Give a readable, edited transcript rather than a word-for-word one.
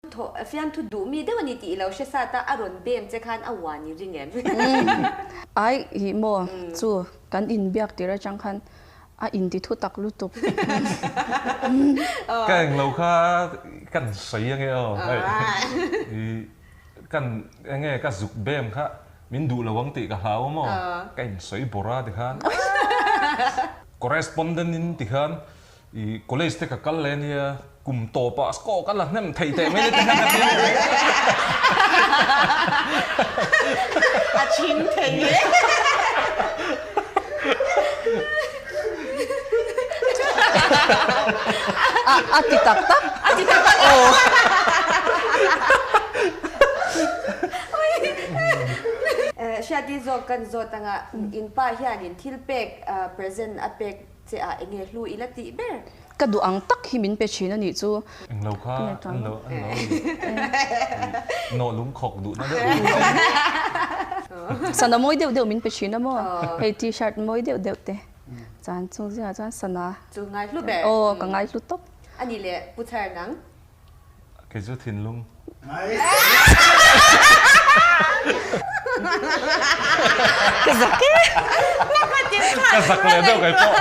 Thawh fiamthu duh mi deuh a ni tih i lo hre sat a, a rawn bem che khan a uan i ring em? Ai hi maw chu kan inbiak tir atang khan a inti thu tak lutuk. Ka englo kha kan sawi ange aw hei i kan enge ka zuk bem kha min duh lo ang tih ka hlau maw ka insawi bawrh a tikhan correspondent in tikhan I college te ka kal leh ania, kum tawp ah score ka la hnem thei teh mai te khan ka ti a. A chhing thei e. A a ti tak tak. A ti tak tak. Aw. Hriati zawk kan zawt anga in pa hianin thil pek present a pek Che ah enge hlu i la tih ber? Ka duh ang tak hi min pe thin a nih chu. Englo kha an lo an lo nawh lung khawk duh na deuh. Sana mawi deuh deuh min pe thin a maw? Hei t-shirt mawi deuh deuh te chuan chung zingah chuan sana. Chu ngai hlu ber. Aw ka ngai hlu tawp. A nih leh Pu Chhar nang. Kei chu thinlung. Ka zak e. Ka zak leh deuh kei pawh.